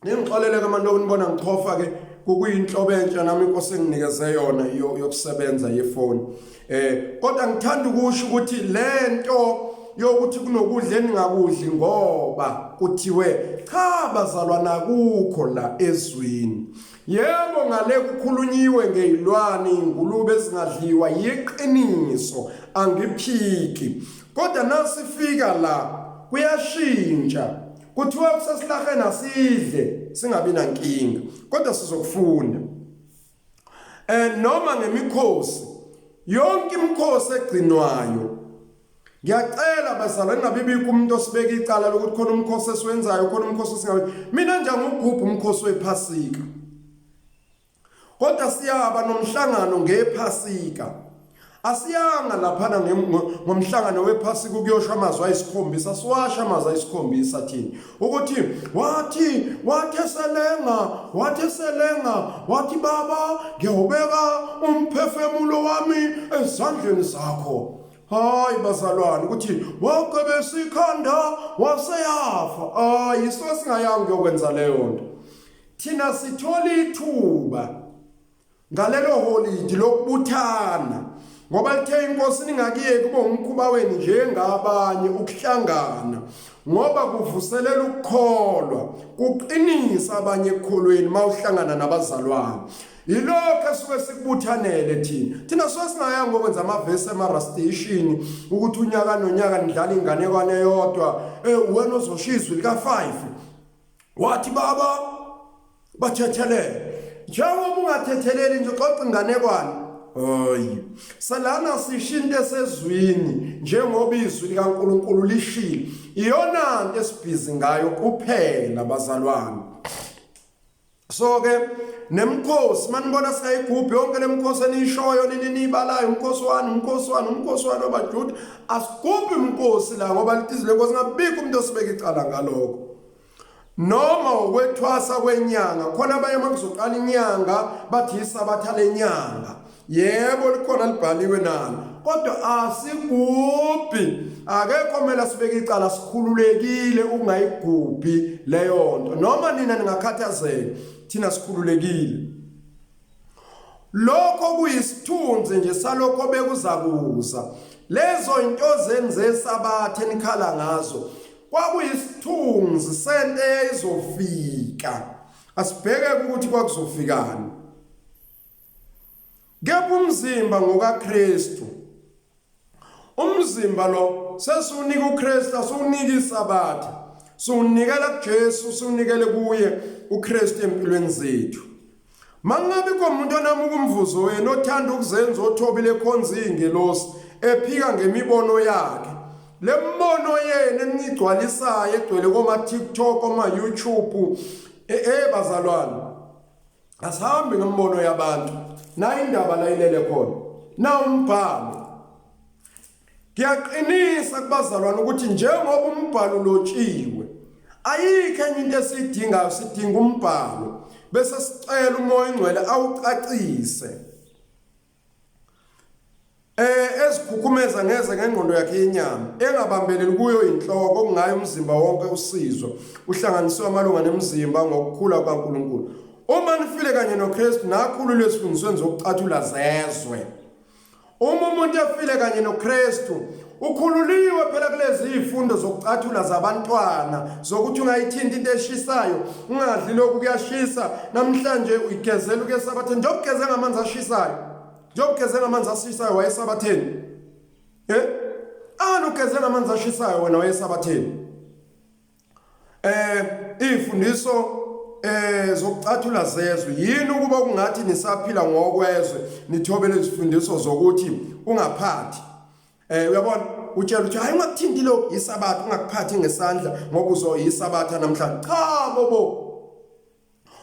Ningixolele ke manje ukunibona ngichofa ke kukuyinhlobo entsha nami inkosi enginikeze yona yokusebenza yefoni. Kodwa ngithanda ukusho ukuthi lento yokuthi kunokudla eningakudli ngoba kuthiwe cha bazalwana akukho la ezwini. Yebo ngale kukhulunyiwe ngezilwane ingulube ezingadliwa yiqiniso angiphiki. Kodwa nasifika la kuyashintsha Kuthiwa kusesilaheni asidle singabi nankinga kodwa sizokufunda. Noma ngemikhosi yonke imikhosi egcinwayo Ngiyacela bazalwane ningabibikho umuntu osibeka icala lokuthi khona umkhosi esiwenzayo khona umkhosi esingawe. Mina nje angugubhu umkhosi wePhasika. Kodwa siyaba nomhlangano ngePhasika. Asiyanga laphana ngomhlangano wePhasika ukuyosho amazwi ayisikhombisa, siwasha amazwi ayisikhombisa thina. Ukuthi wathi wathi eselenga, wathi eselenga, wathi baba ngiyawubeka umphefemulo wami ezandleni zakho. Hayi bazalwane ukuthi wagqebesa ikhanda waseyafa. Hayi so singayanga kuyokwenza leyo nto. Thina sithola ithuba ngalelo holidi lokubuthana ngoba lithe inkosi ningakuyeki kube umkhuba wenu njengabanye ukuhlangana ngoba kuvuselela ukukholwa kuqinisa abanye ekukholweni mawuhlangana nabazalwane yilokho esuke sikubuthanele thina thina suke singayanga ngokwenza amavesi emarasteshini ukuthi unyaka nonyaka nidlala inganekwane eyodwa eh wena ozoshizwa lika-5 wathi baba bathethelele njengoba ungathetheleli nje xoxa inganekwane hayi salana sisho into esezwini njengoba izwi likaNkuluNkulu lishilo iyona nto esibhizi ngayo kuphela bazalwane so ke nemkhosi manibona singayigubhi yonke lemkhosi eniyishoyo nini niyibalayo umkhosi wani umkhosi wani umkhosi wani wabajuda asigubhi umkhosi la ngoba litizile lenkosi ngabikho umuntu osibeka icala ngalokho noma ukwethwasa kwenyanga khona abanye uma kuzoqala inyanga bathi isabatha lenyanga yebo likhona libhaliwe nalo kodwa asigubhi akekho kumele sibeke icala sikhululekile ukungayigubhi leyo nto noma nina ningakhathazeka thina sikhululekile Lokho kuyisithunzi nje salokho bekuzakuza. Lezo into zenze sabatha enikhala ngazo kwakuyisithunzi sento eyayizofika. Asibheke ukuthi kwakuzofikani. Kepha umzimba ngokaKristu. Umzimba lo sesiwunika uKristu asiwunika isabatha. Siwunikela kuJesu, siwunikele kuye uKristu empilweni zethu. Mangabe komuntu onamuka umvuzo wenu othanda ukuzenza othobile ekhonza izingelosi ephika ngemibono yakhe. Le mbono yenu enigcwalisayo egcwele koma TikTok, oma YouTube, eh bazalwane. Asihambi ngemibono yabantu. Nayi indaba la ilele khona. Na umbhalo. Ngiyaqinisa kubazalwane ukuthi njengoba umbhalo ulotshiwe ayikho enye into esiyidingayo sidinga umbhalo bese sicela umoya ongcwele awucacise. Ezikhukhumeza ngeze ngengqondo yakhe yenyama engabambeleli kuyo inhloko okungayo umzimba wonke usizwa uhlanganiswe amalunga nemzimba ngokukhula kukaNkulunkulu. Uma nifile kanye noKristu nakhululwe ezifundisweni zokucathula zezwe. Uma umuntu efile kanye noKristu ukhululiwe phela kulezi izifundo zokucathula zabantwana zokuthi ungayithinta into eshisayo ungadli lokhu kuyashisa namhlanje uyigezela ukuya esabatheni njengoba ugeze ngamanzi ashisayo njengoba ugeze ngamanzi ashisayo wayesabatheni eh ani ugeze ngamanzi ashisayo wena wayesabatheni ifundiso zokucathula zezwe yini ukuba kungathi nisaphila ngokwezwe nithobele izifundiso zokuthi ungaphathi uyabona utshela ukuthi hayi ungakuthinti lokhu isabatha ungakuphathi ngesandla ngoba uzoyisabatha namhlanje cha bobo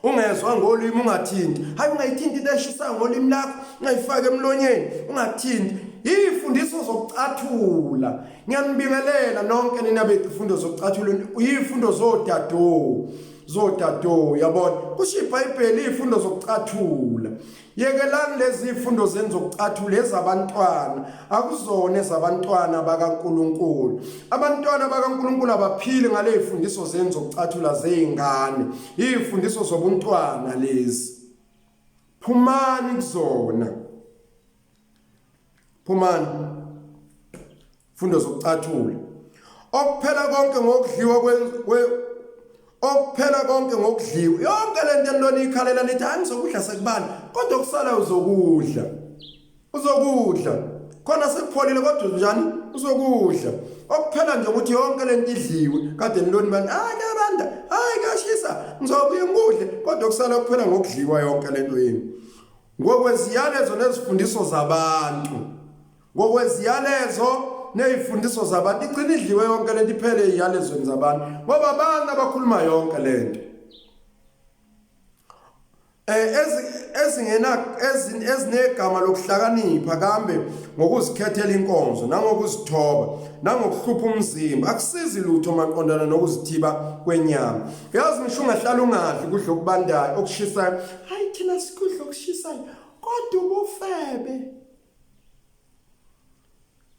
ungezwa ngolimi ungathinti hayi ungayithinti into eshisayo ngolimi lakho ungayifaki emlonyeni ungathinti ifundiso zokucathula ngiyanibingelela nonke nina bezifundo zokucathula izifundo zodado zodado yabona kusho iBhayibheli izifundo zokucathula yekelani lezi zifundo zenu zokucathula ezabantwana akuzona ezabantwana bakaNkuluNkulu abantwana bakaNkuluNkulu abaphili ngale zifundiso zenu zokucathula zeingane izifundiso zobuntwana lezi phumani kuzona phumani fundo zokucathula okuphela konke ngokudliwa kwe okuphela konke ngokudliwa yonke lento enilona ikhalela nithi hayi ngizokudla sekubani kodwa kusala uzokudla uzokudla khona sekupholile kodwa njani uzokudla okuphela nje ukuthi yonke lento idliwe kade niloni bani hayi kuyabanda hayi kuyashisa ngizobuye ngikudle kodwa kusala kuphela ngokudliwa yonke lento yenu ngokweziyalezo nezifundiso zabantu ngokweziyalezo nezifundiso zabantu igcina idliwe yonke lento iphele eziyalezweni zabantu ngoba abantu abakhuluma yonke lento eh ezingena ezinegama lokuhlakanipha kambe ngokuzikhethela inkonzo nangokuzithoba nangokuhlupha umzimba akusizi lutho maqondana nokuzithiba kwenyama yazi ngisho ungahlala ungadli kudla okubandayo okushisayo hayi thina sikudla okushisayo kodwa ubufebe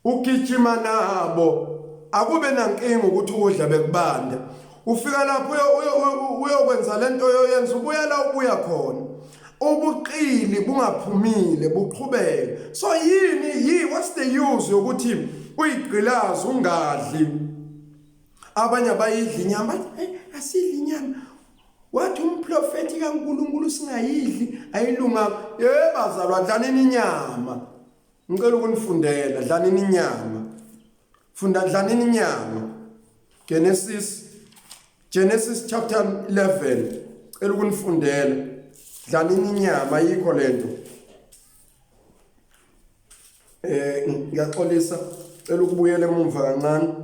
ugijima nabo akube nankinga ukuthi ukudla bekubanda ufika lapho uyokwenza lento oyoyenza ubuya la ubuya khona ubuqili bungaphumile buqhubeke so yini yi what's the use yokuthi uyigqilaze ungadli abanye abayidli inyama hey asidli inyama wathi umprofeti kaNkuluNkulu singayidli ayilunga yebazalwa dlanini inyama Ngicela ukunifundela dlanini inyama. Funda dlanini inyama. Genesis Genesis chapter 11. Cela ukunifundela. Dlanini inyama ayikho lento. Eh ngiyaxolisa cela ukubuyela emumva kancane.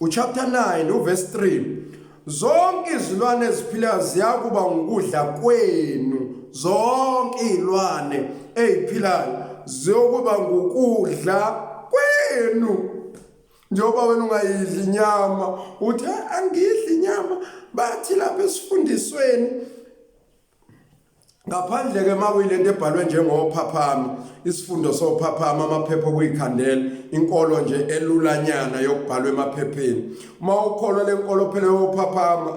Uchapter 9 uverse 3 Zonke izilwane eziphilayo ziyakuba ngukudla kwenu zonke izilwane eziphilayo ziyokuba ngukudla kwenu njengoba wena ungayidli inyama uthi angidli inyama bathi lapha esifundisweni ngaphandle ke makuyilento ebhalwe njengophaphama isifundo sophaphama amaphepha okuyikhandela inkolo nje elulanyana yokubhalwa emaphepheni uma ukholwa lenkolo phela yophaphama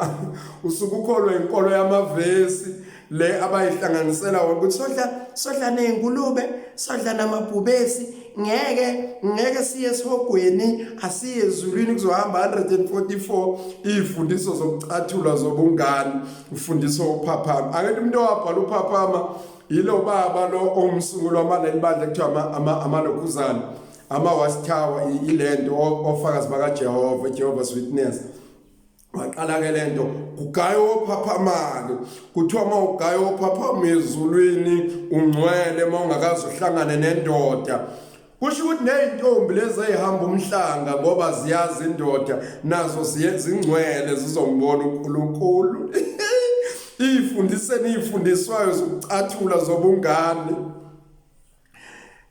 usuke ukholwa inkolo yamavesi le abayihlanganisela wona ukuthi sodla sodla nezingulube sodla namabhubesi ngeke ngeke siye esihogweni asiye ezulwini kuzohamba 144 izifundiso zokucathulwa zobungani ufundiswa uphaphama angithi umuntu owabhala uphaphama yilo baba lo owumsunguli wamaleli bandla kuthiwa amalokhuzana ama-watch tower ilento ofakazi bakaJehova iJehovah's Witness waqala ke lento kugaye ophaphamake kuthiwa uma ugaye ophaphama ezulwini ungcwele uma ungakaze uhlangane nendoda Kusho ukuthi nezintombi lezi ezihamba umhlanga ngoba ziyazi indoda nazo zingcwele zizombona uNkulunkulu. Ifundiseni ifundiswayo zokucathula zobungane.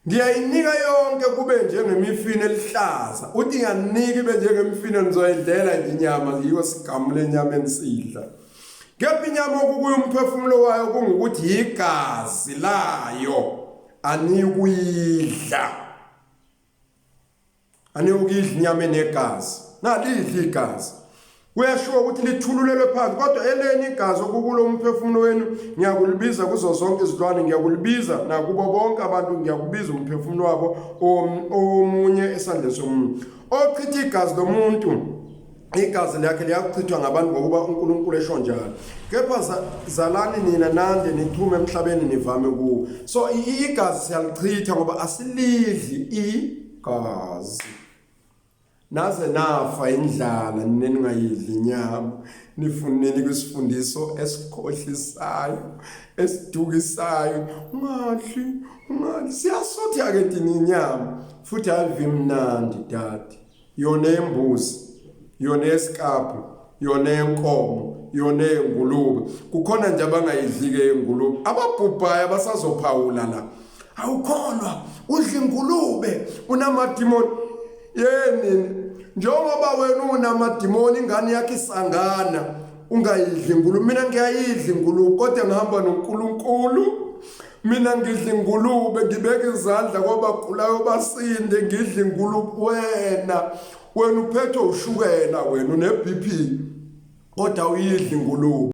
Ngiyayinika yonke kube njengemifino elihlaza. Uthi ngiyanika ibe njengemifino nizoyidlela nje inyama yiyo sigamule inyama ensidla. Kepha inyama okukuyo umphefumulo wayo kungukuthi yigazi layo. Anikuyidla anikuyidla inyama enegazi nalidla igazi kuyashiwo ukuthi lithululelwe phansi kodwa eleni igazi okukulo umphefumulo wenu ngiyakulibiza kuzo zonke izilwane ngiyakulibiza nakubo bonke abantu ngiyakubiza umphefumulo wabo omunye esandleni somunye ochitha igazi lomuntu igazi lakhe liyakuchithwa ngabantu ngokuba uNkulunkulu esho njalo kepha zalani nina nande nichume emhlabeni nivame kuwo so igazi siyalichitha ngoba asilidli igazi naze nafa indlala nina ningayidli inyama nifuneni kwisifundiso esikhohlisayo esidukisayo ungadli ungadli siyasutha ke thina inyama futhi ayivi mnandi dadi yona yembuzi yona yesikapu yona yenkomo yona yengulube kukhona nje abangayidli-ke yengulube ababhubhayo abasazophawula la awukholwa udla ingulube unamadimoni yenini Njengoba wena unamadimoni, ingane yakho isangana, ungayidli ingulube. Mina ngiyayidla ingulube, kodwa ngihamba noNkulunkulu. Mina ngidla ingulube, ngibeka izandla kwabagulayo basinde, ngidla ingulube. Wena uphethwe ushukela, wena une-BP, kodwa uyidla ingulube.